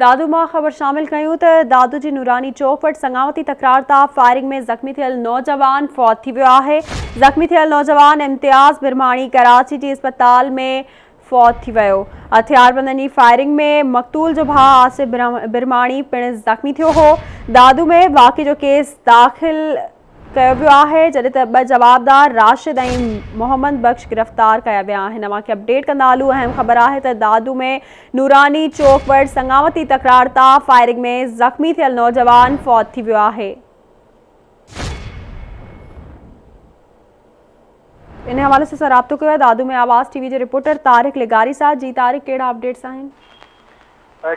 دادو مان خبر شامل ڪيون ته دادو جي نوراني چوڪ وٽ سڱاوتي تڪرار تان فائرنگ ۾ زخمي ٿيل نوجوان فوت ٿي ويو آهي. زخمي ٿيل نوجوان امتياز برهماڻي ڪراچي جي اسپتال ۾ فوت ٿي ويو. هٿياربندن جي فائرنگ ۾ مقتول جو ڀاء آصف برهماڻي پڻ زخمي ٿيو هو. دادو ۾ واقعي جو ڪيس داخل ڪيو ويو آهي جڏهن ته ٻه جوابدار راشد ۽ محمد بخش گرفتار ڪيا ويا آهن اوهان کي اپڊيٽ ڪندا هلون اهم خبر آهي ته دادو ۾ نوراني چوڪ وٽ سڱاوتي تڪرار تان فائرنگ ۾ زخمي ٿيل نوجوان فوت ٿي ويو آهي. ان حوالي سان رابطو ڪيو آهي دادو ۾ آواز ٽي وي جي رپورٽر طارق لغاري سان جي طارق ڪهڙا اپڊيٽس آهن.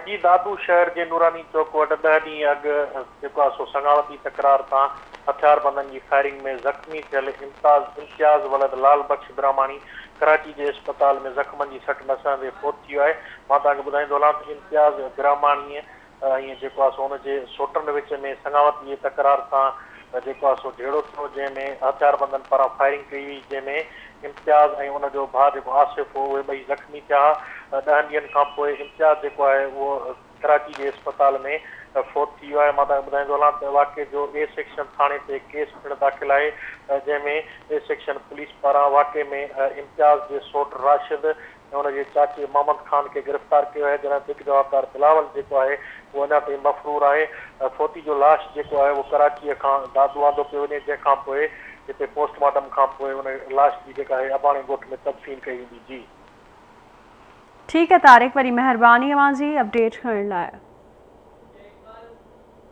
جي دادو شهر جي نوراني چوڪ وٽ ڏهه ڏينهن اڳ جيڪو آهي سو سڱاوتي تڪرار تان هٿياربندن جي فائرنگ ۾ زخمي ٿيل امتاز امتياز ولد لال بخش برهماڻي ڪراچي جي اسپتال ۾ زخمن جي سٽ نه سهندي فوت ٿي ويو آهي مان توهان کي ٻڌائيندو هلان ته امتياز برهماڻيء ۽ جيڪو آهي سو ان جي سوٽن وچ ۾ سڱاوتي جي تڪرار تان جيڪو آهي سو جهيڙو ٿيو جنهن ۾ هٿياربندن پاران فائرنگ ڪئي وئي جنهن ۾ امتياز ۽ ان جو ڀاء جيڪو آصف هو اهي ٻئي زخمي ٿيا ها ڏهن ڏينهن کان پوء امتياز جيڪو آهي اهو ڪراچي جي اسپتال ۾ فوت ٿي ويو آهي مان توهان کي ٻڌائيندو هلان ته واقعي جو اي سيڪشن ٿاڻي تي ڪيس پڻ داخل آهي جنهن ۾ اي سيڪشن پوليس پاران واقعي ۾ امتياز جي سوٽ راشد ۽ ان جي چاچي محمد خان کي گرفتار ڪيو آهي جڏهن ته هڪ جوابدار بلاول جيڪو آهي اهو اڃا تائين مفرور آهي فوتي جو لاش جيڪو آهي اهو ڪراچيء کان دادو آندو پيو وڃي جنهن کان پوء هتي پوسٽ مارٽم کان پوء ان لاش جي جيڪا آهي اباڻي ڳوٺ ۾ تدفين ڪئي ويندي جي. ٺيڪ آهي طارق وڏي مهرباني اوهان جي اپڊيٽ ڪرڻ لاء.